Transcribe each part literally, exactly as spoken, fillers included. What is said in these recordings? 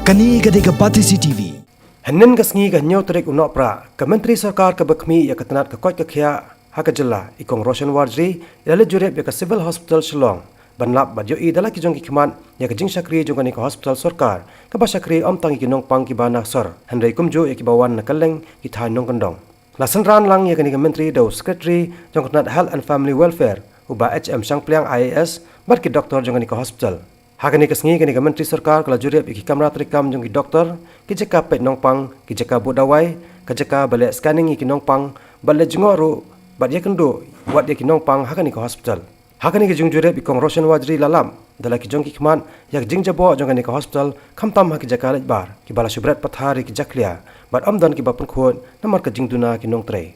Kane ka dei ka Batesi T V. Hynnin ka sngi ka hynñiew tarik u Nohprah, ka Myntri Sorkar kaba khmih ïa ka tnat ka koit ka khiah ha ka jylla, i Kong Roshan Warjri, i la leit jurip ïa ka Civil Hospital Shillong ban lap bad ïohi da la ki jong ki khmat ïa ka jingshakri jong kane ka hospital sorkar, kaba shakri ym tang ïa ki nongpang kiba na sor, hynrei kumjuh ïa kiba wan na kylleng ki thaiñ nongkyndong. La synran lang ïa kane ka Myntri da u Secretary jong ka tnat Health and Family Welfare, u Bah H M Shangpliang I A S, bad ki doktor jong kane ka hospital. Ha kane ka sngi kane ka Myntri Sorkar ka la jurip ïa ki kamra treikam jong ki doktor, ki jaka peit nongpang, ki jaka buh dawai, ka jaka ba leh scanning ïa ki nongpang, bad leh jngoh ruh, bad ïakynduh wat ïa ki nongpang ha kane ka hospital. Ha kane ka jingjurip, i Kong Roshan Warjri la lap da la ki jong ki khmat ïa ka jingjaboh jong kane ka hospital, khamtam ha ki jaka leit bar kiba la shu bret pathar ïa ki jakhlia, bad ym don kiba pynkhuid namar ka jingduna ki nongtrei.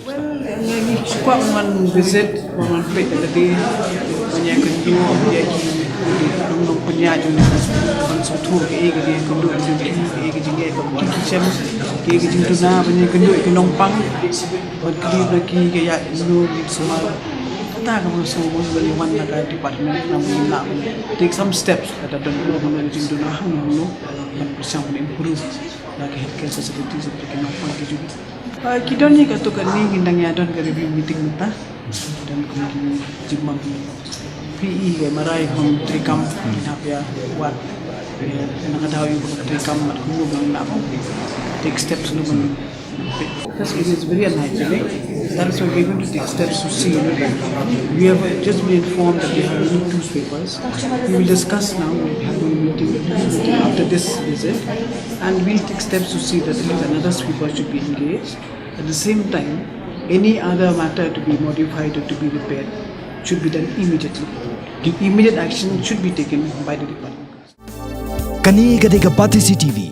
Well, nga ngi kwah wan visit, wan peit ïa lade, ban ïakynduh ïa ki nongpynïaid jong ngi, ban sngewthuh kaei ka jingïakynduh jong ki, kaei ka jingïaid, ki ki shem, kaei ka jingduna, ban ïakynduh ïa ki nongpang, ban kylli na ki kaei ka ïaid, no, ngi sumar. Kata ka mut sngewbha ban ïa wan na ka department, na ban ïa take some steps, lada don kano kano ka jingduna hangno hangno, ban pyrshang ban improve na ka healthcare facilities jong ki nongpang ki jong ngi. Ah, ki don hi katto katne, ngi dang ïa don ka review meeting mynta. Don kum ki jingbam P E, MRI, home treikam, ngi hap ïa wad. Ïa, na ka daw ïa u treikam, mat kumno ban ngi lah ban take steps, no ban. Because it is very unhygienic. That is why we are going to take steps to see, you know, that we have just been informed that they have only two sweepers. We will discuss now, we have a meeting after this visit, and we'll take steps to see that at least another sweeper should be engaged. At the same time, any other matter to be modified or to be repaired should be done immediately. The immediate action should be taken by the department. Kane ka dei ka Batesi T V.